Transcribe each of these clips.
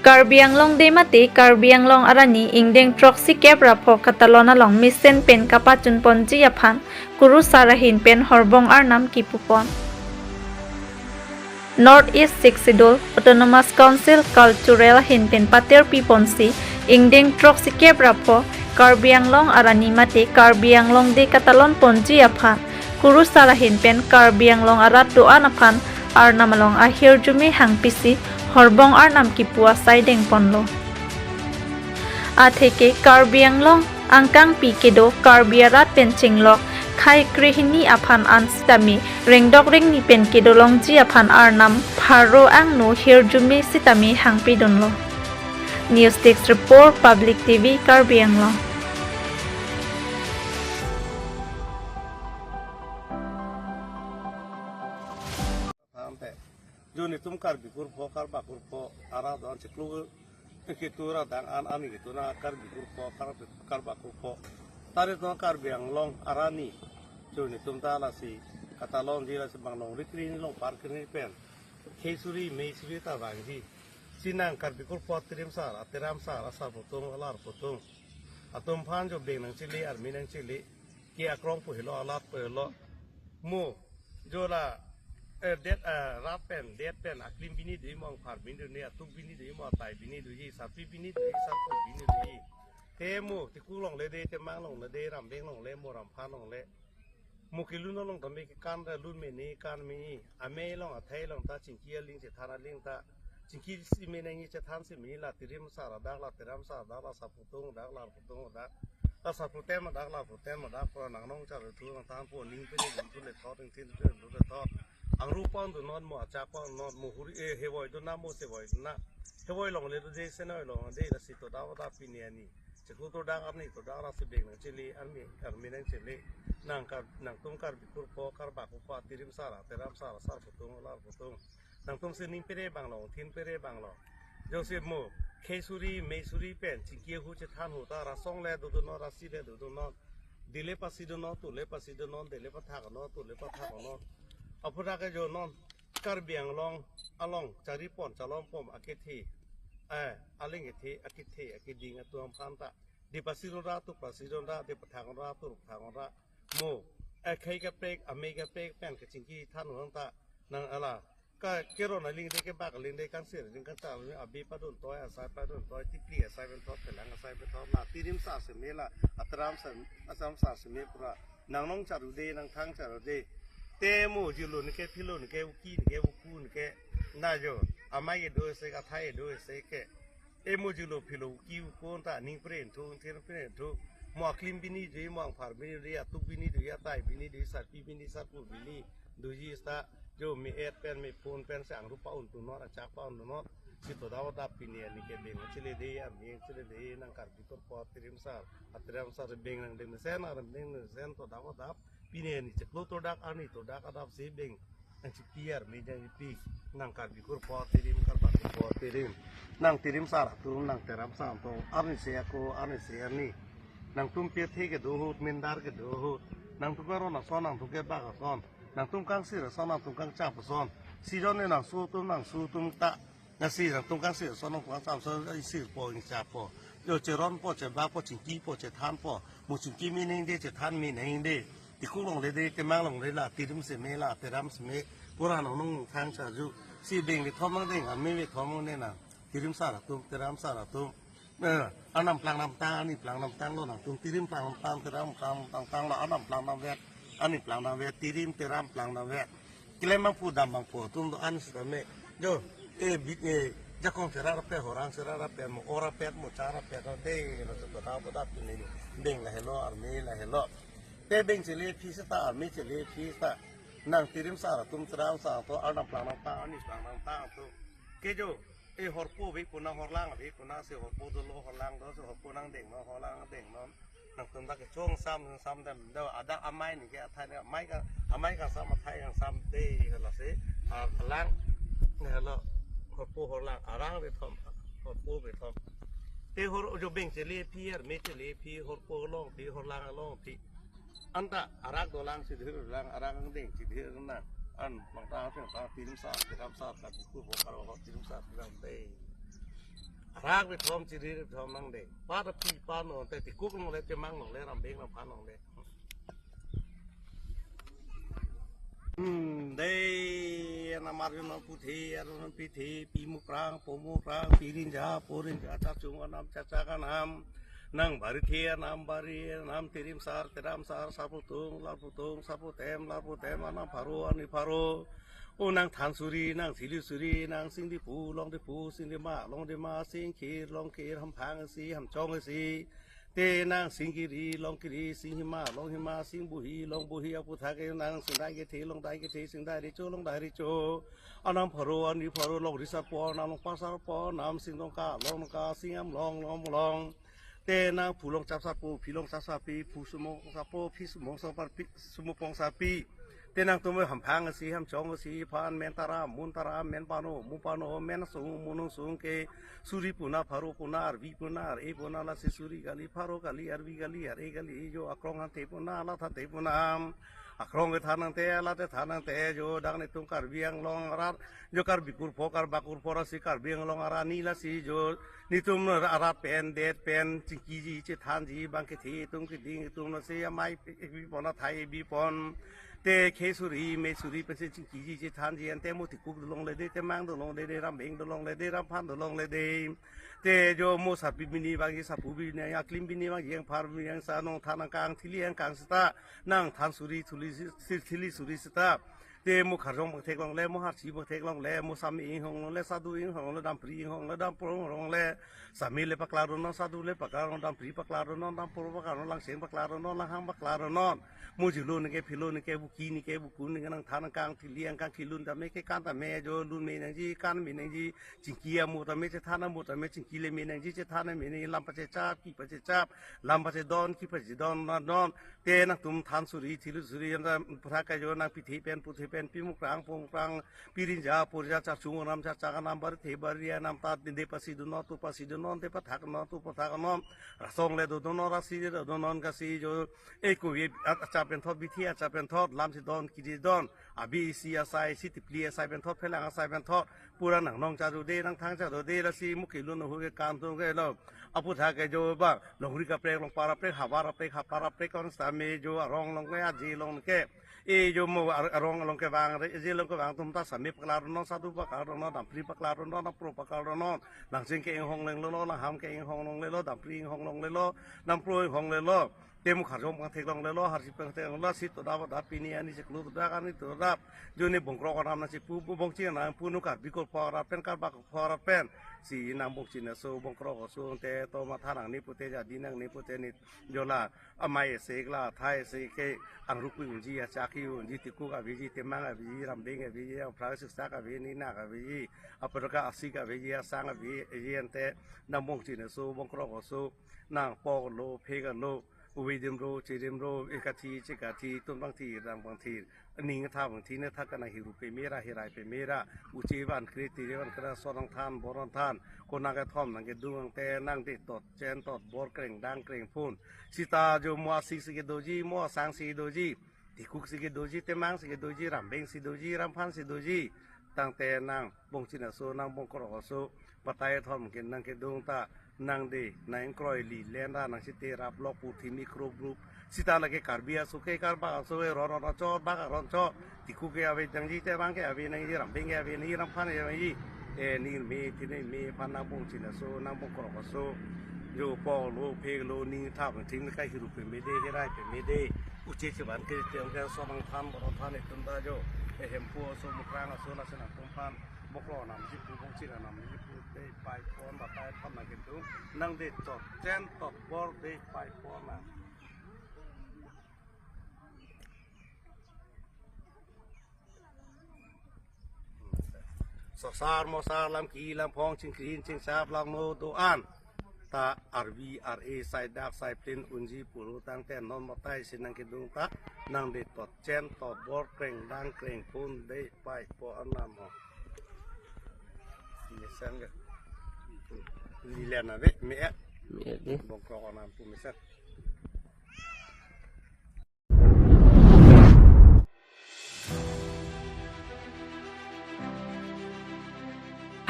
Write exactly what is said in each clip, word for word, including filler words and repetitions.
Karbi Anglong Day mate Karbi Anglong arani ingdeng throksi kep ra pho katalon along mesen pen kapachun ponji aphan kurusar ahin pen horbong arnam kipu pon. North East Sixth Schedule Autonomous Council Cultural ahin pen paterpi ponsi ingdeng throksi kep ra pho Karbi Anglong arani mate Karbi Anglong Day katalon ponji aphan kurusar ahin pen Karbi Anglong arat do-an aphan arnam along ahirjume hangpisi horbong arnam kipu asai dengponlo. Atheke Karbi Anglong angkangpi kedo Karbi arat pen chinglok khei krehini aphan an sitame rengdok rengni pen kedo longji aphan arnam pharo angno hirjume sitame hangpidunlo. News Desk Report, Public T V, Karbi Anglong. Tangte, jo netum Karbi kurpho, Karba kurpho, arat do-an chiklo ketu ra dang an, ani ketu na Karbi kurpho, Kar-, Karba kurpho. Tari to Karbi Anglong arani, jo netum ta lasi katalonji lasi bang longri krehini longpar krehini pen khei suri, mei suri ta vangji. Si nang Karbi kurpho atirimsar, atiramsar, asar putung, alar putung atum aphan jo beng nangchele, arme nangchele, ke akrong pu helo, alat pu helo. Mo, jo la, eh, det, eh, rat pen, det pen, aklim bini doji mo, angphar bini doji, atuk bini doji mo, atai bini doji, sarpi bini doji, sarpo bini doji. Te mo, Tiku longle de, Temang longle de, Rambeng longle, mo Ramphan longle. Mo kelun along tame kekan ra lun mene, kan mene, amei along, athai along ta, chingki aling chethan aling ta, chingki si mene ngi chethan si mene, la tirimsar adak, la tiramsar adak, la asar putung adak, la alar putung adak, la asar putem adak, la alar putem adak, pura nang nong char thu nang than po, ning pene dun thu le thot, ning tin thu le thot. Angru pon dun non mo, achak pon non mo, huri, eh, hevoi dun na mo, sevoi dun na. Hevoi longle do de, senoi longle de, lasi to dawa da pini ani. Chiklo to dak arni to dak ra si beng nangchele, arme, arme nangchele. Nang Kar-, nangtum Karbi kurpho, Karba kurpho, atirimsar, atiramsar, asar putung, alar putung. Nangtum si ning pere banglo, thin pere banglo. Jongsi mo, khei suri, mei suri pen, chingki ahu chethan hu ta, rasong le dodun non, rasi le dodun non. Dile pasi dun non, tule pasi dun non, dile pathak non, tule pathak non. Aphuthak ke jo non, Karbi Anglong along, chari pon, chalom pon, akethe, eh, aling kethe, akethe, akeding atum aphan ta. Di pasi dun ra, tu pasi dun ra, di pathak ra, tu pathak ra. Mo, eh, khei kaprek, amei kaprek, pen kachingki than hu ta. Nang ala, ka keron aling de, kebak aling de, kangsir aling, kangchar aling, abi padun toi, asai padun toi, tipli asai pen thot, kelang asai pen thot, la tirimsar seme la, atiramsar, atiramsar seme pura, nang nong char u de, nang thang char u de. Te mo, jilo neke, philo neke, uki neke, uku neke, na jo, amei kedo ese, athai kedo ese ke. E mo jilo philo uki uku ta, ning pren thu, thin pren thu. Mo aklim bini doji, mo angphar bini doji, atuk bini doji, atai bini doji, sarpi bini, sarpo bini doji sta, jo me-et pen, me phone pen si angru pa-un dun non, achak pa-un dun non. Si to dawa da pini ani ke beng chele de, arme chele de, nang Karbi kurpho atirimsar, atiramsar beng nang deng sen, arme deng sen to dawa da pini ani chiklo to dak, arni to dak adap si beng nangchipi, arme nangchipi, nang Karbi kurpho atirim, Karba kurpho atirim, nang tirimsar atum, nang tiramsar atum, arnisi ako, arnisi arni. Nangtum pirthe kedo ahut, mindar kedo ahut. Nangtum karon ason, nangtum kebak ason. Nangtum kangsir ason, nangtum kangchap ason. Si jon ne nangso atum, nangso atum ta. Lasi nangtum kangsir ason, nangtum kangchap ason, isir po, ingchap po. Jo cheron po, chebak po, chingki po, chethan po. Mo chingki me nang de, chethan me nang de. Tiku longle de, Temang longle la, tirim seme la, tiram seme. Pura nong nong thang charju. Si beng le thom nang deng, arme le thom nang deng nang. Tirimsar atum, tiramsar atum. Eh, arnam plang damtang, arni plang damtanglo nangtum, tirim plang damtang, tiram plang damtanglo, arnam plang damvet, arni plang damvet, tirim tiram plang damvet. Keklem abangphu dam abangphu atum do-an sitame. Jo, eh, bit, eh, jakong sera rapet, horang sera rapet, mo ora pet, mo chara pet, no de, no to da da pini. Beng lahelo, arme lahelo. Te beng chele aphi seta, arme chele aphi seta. Nang tirimsar atum, tiramsar atum, arnam plang damtang, arni plang damtang atum. Ke jo, e horpo ave pu nang, horlang ave pu nang, si horpo dolo, horlang do, si horpo nang deng non, horlang deng non. Nangtum ta kechong sam, sam dem do, adak amei neke, athai neke, amei ka, amei kangsam, athai kangsam de, lasi, a, alang, ne lo, horpo horlang, arang ave thom, horpo ave thom. Te hor, jo beng chele aphi, arme chele aphi, horpo along aphi, horlang along aphi. Anta arak dolang, chidhir lang, arak angdeng chidhir nang. An mangta peng ta tirimsar, tiramsar, Karbi kurpho, Karbi kurpho, tirimsar, tiram te. Arak ri thom, chiri ri thom nang de. Pat api pa no te, tikuk nong le, temang nong le, rambeng rang phan nong le. Hmm, dei, namar yun nang puthe, arun nang pithe, pi mukrang, po mukrang, pi rinja, po rinja, chachung anam, chachak anam, nang barithe anam, bari anam, tirim sar, tiram sar, sarputung, larputung, sarputem, larputem, anam pharo, ani pharo. O nang than suri, nang thili suri, nang sing dipu, long dipu, sing dima, long dima, sing khir, long khir, hamphang isi, hamchong isi. Te nang sing kiri, long kiri, sing hima, long hima, sing buhi, long buhi, aputhak ke nang sing dai kethe, long dai kethe, sing dai recho, long dai recho. Anam pharo, ani pharo, long ri sarpo, anam long par sarpo, anam sing dongka, long dongka, sing am long, long long. Te nang phu long chap sarpo, phi long chap sarpi, phu sumong sarpo, phi sumong sarpi, sumong pong sarpi. Te nangtum hamphang isi, hamchong isi, phan men tara, mun tara, men pano, mun pano, men sung, mun sung ke, suri puna, pharo puna, arvi puna, ar-e puna, lasi suri kali, pharo kali, arvi kali, ar-e kali, jo akrong hante puna, la thante puna. Akrong ke than nang te, la te than nang te, jo dang netum Karbi Anglong arat, jo Karbi kurpho, Karbak kurpho, lasi Karbi Anglong arat ni lasi, jo netum arat pen, det pen, chingkiji, chethanji, bang kethe, itum keding, itum lasi amei bi pon, athai bi pon. Te khei suri, mei suri pensi chingkiji, chethanji, ante mo tikuk dolong le de, temang dolong le de, rambeng dolong le de, ramphan dolong le de. Te jo mo sarpi bini bangji, sarpo bini, aklim bini bangji, angphar bini, angsa nong than angkang, thili angkang seta, nang than suri, thuli si-, sir thili suri seta. Te mo kharjong bangthek long le, mo harchi bangthek long le, mo sami inghong long le, sadu inghong long le, dampri inghong le, dampro inghong le, sami le paklar non, sadu le paklar non, dampri paklar non, dampro paklar non, langseng paklar non, langhang paklar non. Mo jilo neke, philo neke, buki neke, buku neke, nang than angkang, thili angkang, khilun tame ke kan tame, jo lun me nangji, kan me nangji, chingki amo tame, chethan amo tame, chingki le me nangji, chethan me nangji, lam pachechap, ki pachechap, lam pachedon, ki pachedon, non, non. Te nangtum than suri, thili suri, anta phra kajo nang pithe pen, puthe pen, pi mukrang, po mukrang, pi rinja, po rinja, chachung anam, chachak anam, barithe bari anam ta, de pasi dun non, tu pasi dun non, de pathak non, tu pathak non, rasong le dodun non, rasi le dodun non, kasi jo, e ko ye, at-, achap pen thot, bithi achap pen thot, lam si don, kiri don, abi isi asai, isi tipli asai pen thot, phelang asai pen thot, pura nang nong chado de, nang thang chado de, lasi mo kelun ho ke kan tum ke lo. Aputhak ke jo bang, longri kaprek, longpar kaprek, havar kaprek, hapar kaprek, kon sami jo arong long ke, aje long ke. E jo mo ar-, arong long kevang, aje long kevang atum ta sami paklar non, sadu paklar non, dampri paklar non, dampro paklar non, langseng ke inghong long lelo, langhang ke inghong long lelo, dampri inghong long lelo, dampro inghong lelo. Te mo kharjong bangthek long lelo, harchi bangthek long lelo, si to dap dap pini ani si klu to dap ani to dap. Jo ne bongkrok anam nangchipu, bo bongchi nangpu nu Karbi kurpho arat pen, Karbak kurpho arat pen. Si nang bongchi na so, bongkrok so, te to matha nangne pute, jadi nangne pute ne jo la, amei isi la, athai isi ke, angruk unji, achak unji, tikuk aveji, temang aveji, rambeng aveji, angphra siksak ave, ninak aveji, apar ka asik aveji, asang aveji, ante nang bongchi na so, bongkrok so, nang pok lo, phek lo, uve dim ro, chirim ro, ekathi, chekathi, tun bangthi, rang bangthi, ning tha bangthi, ne tha kana hiru peme ra, hirai peme ra, uche van kre, tire van kre, so nang than, bor nang than, ko nang kethom nang kedung, ante nang de tot chen tot bor, kreng dang kreng phun. Sita jo mo asik si kedoji, mo asang si kedoji, tikuk si kedoji, temang si kedoji, rambeng si doji, ramphan si doji. Tangte nang bongchi na so, nang bongkrok so, batai thom ke nang kedung ta, nang de, nang kroi li len ra, nang site rap lok pu thimi kro grup. Sita lake Karbi aso ke, Karbak aso ke, ron ron chot, bak ron chot. Tikuk ke ave nangji, temang ke ave nangji, rambeng ke ave nangji, ramphan ke ave nangji. E, nir me, thine me, phan nang bongchi na so, nang bongkrok so. Jo pok lo, phek lo, ning tha bangthi, ka hiru peme de, hirai peme de. Uche chevan kre, te ong ke so nang than, bor nang than, itum ta jo. E, hempu aso, mukrang aso, lasi nangtum phan bongkrok nam ji pu, bongchi na nam ji pu, de pai pon, batai pon nang kedung. Nang de tot chen tot bor, de pai pon nang. Sosar mosar, lam ki lam phong, chingkrin chingsap, langno do-an. Ta arvi ar-e, sai dak sai plin unji puru tangte non batai si nang kedung ta, nang de tot chen tot bor, kreng dang kreng phun, de pai pon nam ho. Mesen ke. Lilen ave, me-et. Me-et de. Bongkrok anam pu mesen.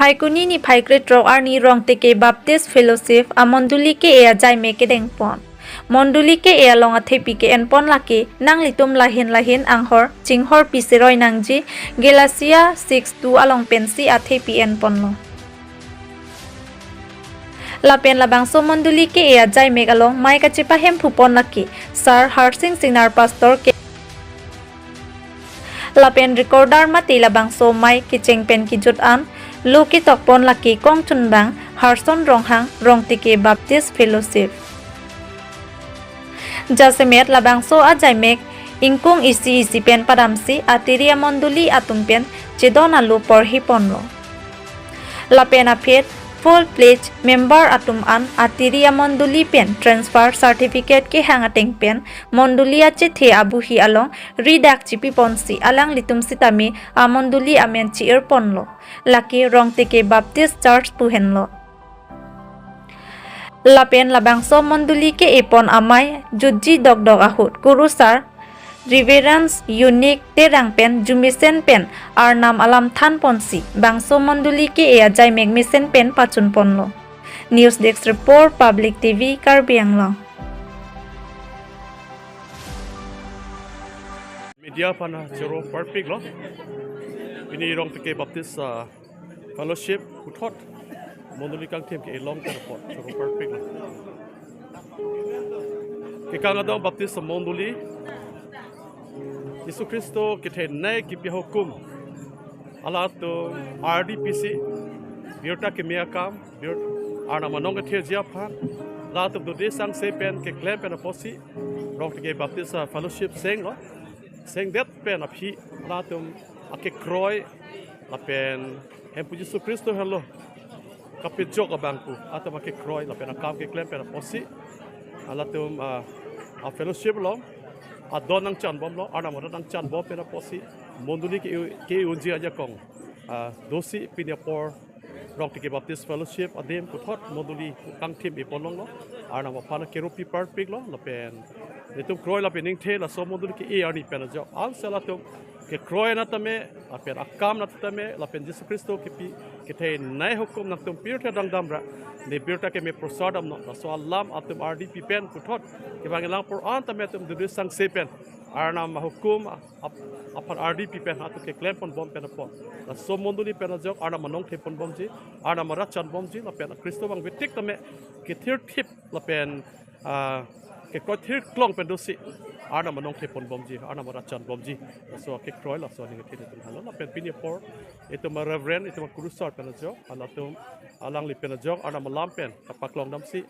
Saikuni niphai krethrok arni Rongteke Baptist Fellowship amondoli ke-e ajaimek kedengpon. Mondoli ke-e along athepi ke-enpon lake nanglitum lahin lahin anghor chinghorpi seroi nangji Galatia six two along pensi athepi enponlo. Lapen labangso mondoli ke-e ajaimek along mei kachepahemphupon lake Sar Harsing Singnar, Pastor ke lapen recorder mate labangso mei kecheng pen kejut an lo ketokpon lake Kongchunbang Harson Ronghang, Rongteke Baptist Fellowship. Jasemet labangso ajaimek ingkung isi isi pen padamsi atiri amondoli atum pen chedon alo porhiponlo. Lapen aphi full pledge member atum an atiri amondoli pen transfer certificate kehang ateng pen mondoli achethe abuhi along ridak chipiponsi alanglitum sitame amondoli amen chi-irponlo. Lake Rongteke Baptist Church pu henlo. Lapen labangso mondoli ke-epon amei jutji dokdok ahut Kurusar Reverend Unique Terang pen jumesen pen Arnam alam thanponsi bangso mondoli ke-e ajaimek mesen pen pachunponlo. News Desk Report, Public T V, Karbi Anglong. Media aphan choro parpiklo. Pini Rongteke Baptist, ah, Fellowship puthot mondoli kangthim ke-e along pen apot choro parpiklo. Kekang Adong Baptist Mondoli, Jisu Khristo kethenei kepi ahukum, halatum ardi pisi, birta keme akam, bir Arnam anong kethirji aphan, halatum dode sangse pen keklem pen apotsi Rongteke Baptist, ah, Fellowship senglo, sengdet pen aphi halatum akekroi lapen Hemphu Jisu Khristo henlo kapejok abang pu atum akekroi lapen akam keklem pen apotsi halatum, ah, a-fellowship along adon nangchanbomlo, Arnam arat nangchanbom pen apotsi mondoli ke, ke-e unji ajakong, ah, dosi pini apor Rongteke Baptist Fellowship adim puthot mondoli kangthim epon longlo. Arnam aphan kero pi parpiklo lapen nelitum kroi lapen ningthe laso mondoli ke-e arni pen ajok ansi halatum kekroi na tame, lapen akam na tame, lapen Jisu Khristo kepi kethenei ahukum nangtum pirthe dangdamra, ne birta keme prosar damnon, laso alam atum ardi pi pen puthot kevang-elang apor an tame atum dode sangse pen Arnam ahukum ap-, aphan ardi pi pen atum keklem ponbom pen apot laso mondoli pen ajok Arnam anong theponbomji, Arnam arat chanbomji, lapen Khristo vangvetik tame kethirthip lapen, ah, kekroi thirklong pen dosi Arnam anong theponbomji, Arnam arat chanbomji. Laso kekroi laso aning kethe itum halo. Lapen pini apor itum a-Reverend, itum a-Kurusar pen ajok, halatum alangli pen ajok Arnam alam pen kapaklong damsi,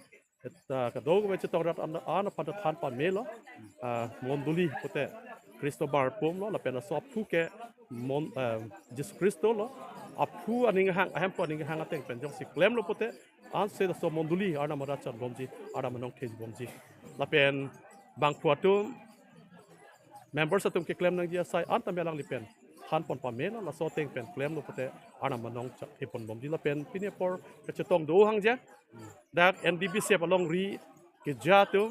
et, ah, kadokave chetong rat an, an aphan ta than pamelo. Ah, mondoli pute Khristo bar pumlo, lapen laso aphu ke mon, ah, Jisu Khristo lo. Aphu aning hang, ahemphu aning hang ateng pen jongsi klemlo pute ansi laso mondoli Arnam arat chanbomji, Arnam anong thejibomji. Lapen bangphu atum, members atum keklem nangji asai an tame alangli pen thanpon pamelo, laso ateng pen klemlo pute Arnam anong cha-, theponbomji. Lapen pini apor kachetong do hangje dak N D B sep alongri keja atum,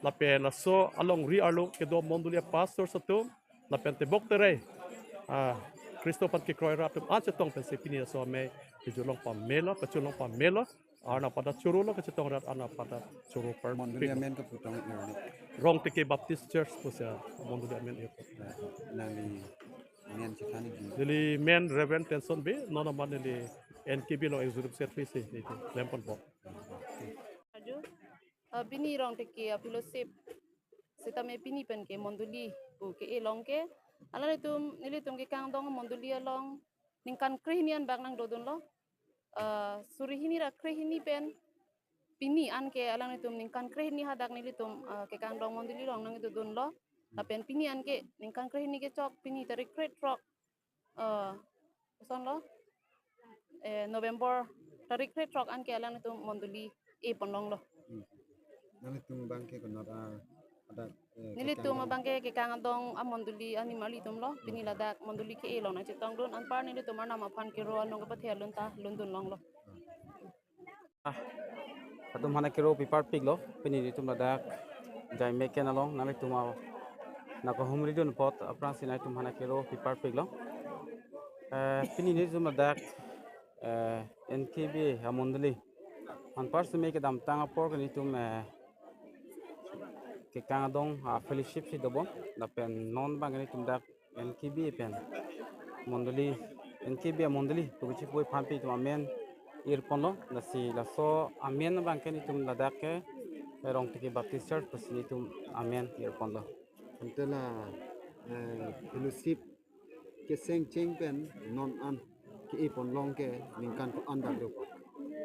lapen laso alongri arlo kedo mondoli a-pastors atum, lapen tebok terei, ah, Khristo aphan kekroi rat atum an chetong pensi pini laso amei kejut long pamelo, kachun long pamelo. Arnam aphan ta chorolo, kachetong rat Arnam aphan ta choro par. Mondoli amen ke putong irni. Rongteke Baptist Church pusi mondoli amen ir. Nangli amen chethan ikji. Neli amen Reverend Tenson Bey, non amat neli N K B along Executive Secretary si neli klem ponpo. Aju, ah, pini Rongteke a-fellowship sitame pini pen ke mondoli pu ke-e long ke, alanglitum, nelitum Kekang Adong mondoli along ningkan krehini an bak nangdodunlo. Ah, suri hini ra krehini pen pini anke alanglitum ningkan krehini hadak nelitum, ah, Kekang Adong mondoli along nangdodunlo. Lapen pini anke ningkan krehini kechok, pini tarik krethrok, ah, kosonlo, eh, November tarik krethrok anke alanglitum mondoli epon longlo. Hmm. Nanglitum abang ke konat a, ada, eh, nelitum Kekang Adong abang ke Kekang Adong amondoli animal itum lo, pini ladak mondoli ke-e along nangchetongdun, anpar nelitum Arnam aphan kero anong kepathe alun ta lundun longlo. Ah, atum aphan kero pi parpiklo, pini nelitum ladak jaimek ken along nanglitum a-, nangkahumridun apot aphrangsi nelitum aphan kero pi parpiklo. Eh, pini nelitum ladak eh, N K B amondoli anpar seme kedamtang apor ke nelitum, eh, Kekang Adong a-fellowship si dobom, lapen non abang ke nelitum dak N K B pen mondoli, N K B amondoli pu kechipu aphan pi itum amen irponlo, lasi laso amen abang ke nelitum ladak ke, eh, Rongteke Baptist Church pusi nelitum amen irponlo. Ante la, eh, fellowship keseng cheng pen non an ke-ipon along ke ningkan ko-an dak do?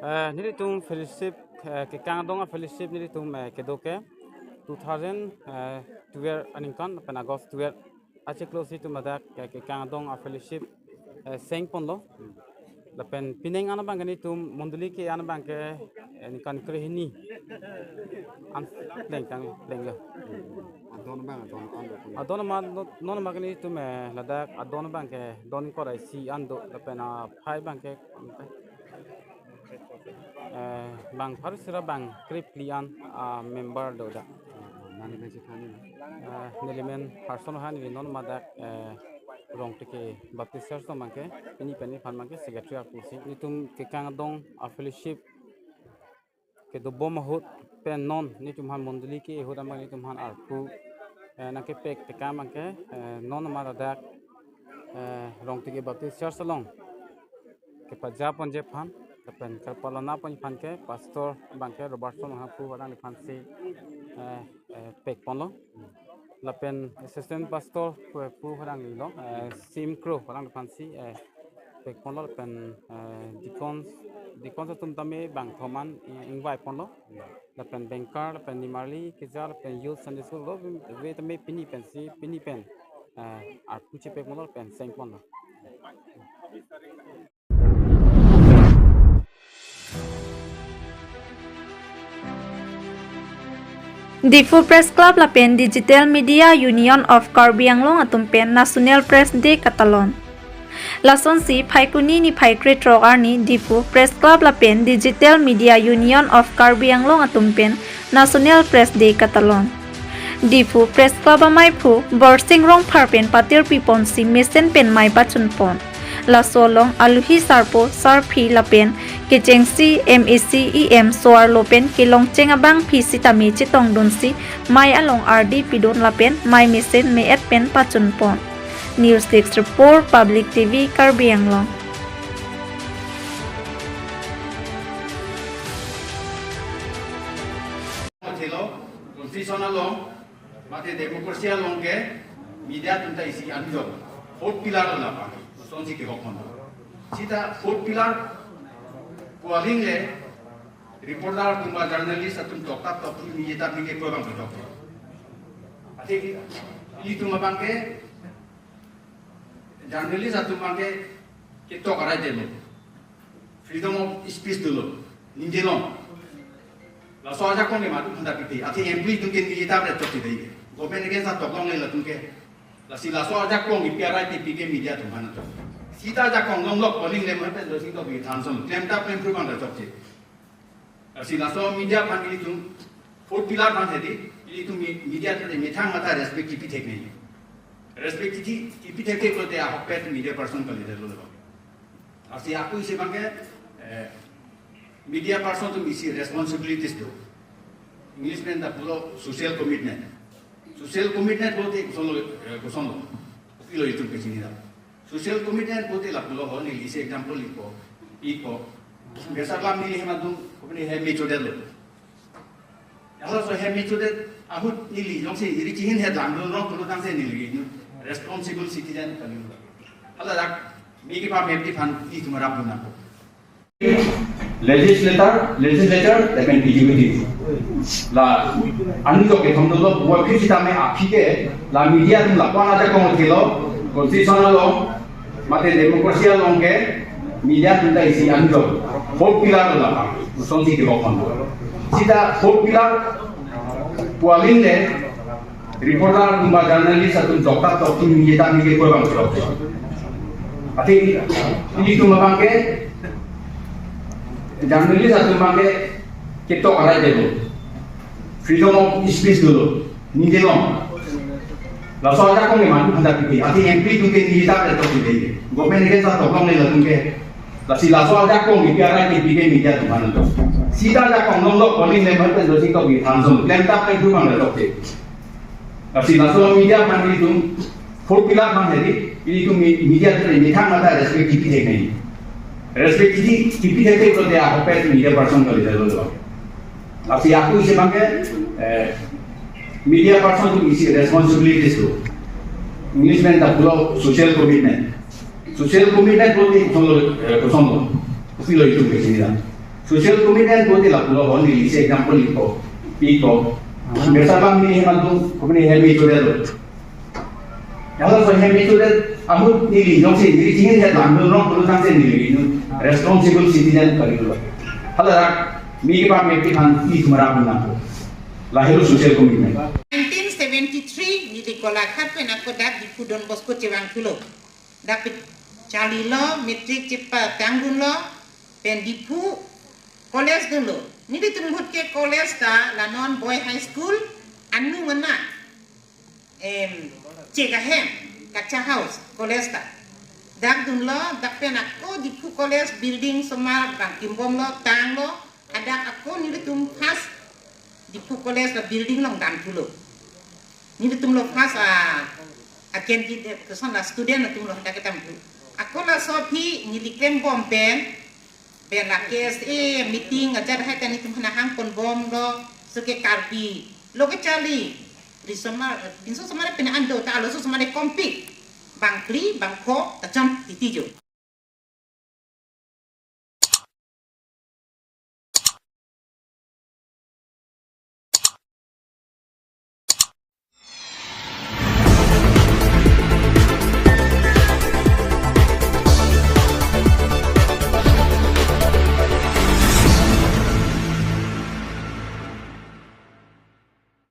Eh, nelitum fellowship, eh, Kekang Adong a-fellowship nelitum, eh, kedo ke two thousand, eh, twelve aningkan pen August twelve achiklo si itum ladak ke Kekang Adong a-fellowship, eh, sengponlo. Lapen pining an abang ke nelitum mondoli ke-an abang ke, eh, ningkan krehini an plengtang plenglo. Adon abang, adon an do. Adon abang, non, non abang ke nelitum, eh, ladak adon abang ke don ingkoi ra isi an do, lapen aphai abang ke, eh, bang pharo sira bang krephli an, ah, member do dak. Nangli men si thani? Eh, neli men Harson Roha, neli non madak, eh, Rongteke Baptist Church along abang ke, pini pen neliphan abang ke secretary arpu si. Nelitum Kekang Adong a-fellowship kedobom ahut pen non nelitum aphan mondoli ke ahut abang nelitum aphan arpu, eh, nangkepek tekang abang ke, eh, non madak, eh, Rongteke Baptist Church along kepajaponji aphan, lapen karpalana ponji aphan ke pastor abang ke Robertson Roha pu alangliphan si, eh, eh, pekponlo. Lapen assistant pastor pu, pu alanglilo, eh, Sim Kro alangliphan si, eh, pekponlo, lapen, eh, deacons, deacons atum tame bang thom an, eh, ingvaiponlo. Lapen bengkar, lapen nimarli keja, lapen youth Sunday school lo, ave tame pini pen si, pini pen, eh, arpu chepekponlo, lapen sengponlo. Diphu Press Club lapen Digital Media Union of Karbi Anglong atum pen National Press Day katalon. Lasonsi Phaikuni niphai krethrok arni Diphu Press Club lapen Digital Media Union of Karbi Anglong atum pen National Press Day katalon. Diphu Press Club amaiphu Borsing Rongphar pen patir piponsi mesen pen mei pachunpon. Laso along aluhi sarpo sarpi lapen kechengsi M A C, E M so-arlo pen kelongcheng abangpi sitame chetongdunsi mei along ardi pidun lapen mei mesen me-et pen pachunpon. News Desk Report, Public T V, Karbi Anglong. Mathelo, constitution along, mate democracy along ke media atum ta isi anjok. Fourth pillar lo lapu, lasonsi kehokpon. Sita fourth pillar pu aling le reporter atum ba journalist atum tokta toktu media ta bike ko abang tok. Ate ilitum abang ke journalist atum abang ke ketok arai dolo. Freedom of speech dolo. Ningjelong. Laso ajakong ke matum handa pipe. Ate M P atum ke neli ta bre chokche dei. Government against atoklongle latum ke. Lasi laso ajakong ipi arai pipe ke media atum aphan atok. Sita ajakong longlok poling le mapen do sing to bi thanson. Klemta klemphru abang ta chokche. Lasi laso media aphan ilitum fourth pillar aphan hedi, ilitum mi-, media atum methang mata respect kipi thek nangji. Respect kipi, kipi thek thek pulote ahokpet media person kalidetlo. Lasi ako isi abang ke, eh, media person atum isi responsibilities do. English pen ta pulo social commitment. Social commitment pulote kosonlo, eh, kosonlo. Kopilo itum kachinidam. Social commitment pulote lapulo ho, neli isi example ipo, ipo. Besar lam neli hem adung, kopine hem me chodetlo. Halaso hem me chodet ahut neli jongsi iri chihin he dang dun rong pulo tangte neli responsible citizen kali. Hala dak me kepamepji aphan itum rapunon. Legislator, legislature, lapen executive. La anjok kethom dolo, wa phi sitame aphi ke, la media atum la ko-an ajakong thelo, constitution along, mate democracy along ke, media atum ta isi anjok. Fourth pillar lo lapu, lasonsi kehokpon. Sita fourth pillar pu aling le, reporter atum ba journalist atum tokta toktu media ta bike ko abang tok. Ate ilitum abang ke journalist atum abang ke ketok arai dolo. Freedom of speech dolo. Ningjelong. Laso ajakong ke matum handa pipe. Ate M P atum ke neli ta bre chokche dei. Government against atoklongle latum ke. Lasi laso ajakong kipi arai kipi ke media atum aphan. Sita ajakong nonglok koning le mate dosi kok di thansong klem tap ke dupang le dokte. Lasi laso media aphan ilitum four pillar aphan hedi, ilitum mi- media atum methang mata respect kipi thek nangji. Respect kipi kipi thek thek lote ahokpet media person kali dalo. Lasi aku isi abangke eh, media person atum isi responsibilities do. English pen ta pulo social commitment. Social commitment pulote koson lo, eh, koson lo. Kopilo itum ke chini la. Social commitment pulote lapulo ho, neli isi example ipo. Ipo. Biasa abang neli hem atum, kemuni hem icho delo. Halaso hem icho det ahut neli jongsi neli chingin det lang dun rong pulo tangte neli inu responsible citizen kali dolo. Hala rak mi kepameti aphan ilitum ra pun nangpo. Lahelo social commitment. Nineteen seventy-three neli Golaghat pen ako dak Diphu Don Bosco chevang thulo. Dak pe charlilo, matric chepatang dunlo, pen Diphu college dunlo. Nelitum ahut ke college ta la non Boy High School, anu mana em, chek ahem, Kacha House, college ta. Dak dunlo, dak pen ako Diphu College building osomar bang kimbomlo, tanglo, hadak ako nelitum first Diphu College la building along dam thulo. Nelitum lo first a, a candidate, koson la student atum lo hadak kedam thu. Ako laso aphi neli klembom pen, pen la K S A meeting ajat hai ta nelitum aphan hang ponbomlo, so ke Karbi lo kecharli, ri osomar, pinso osomar pen ando ta, laso osomar kompik, bang phli, bang pho, ta chom titi jo.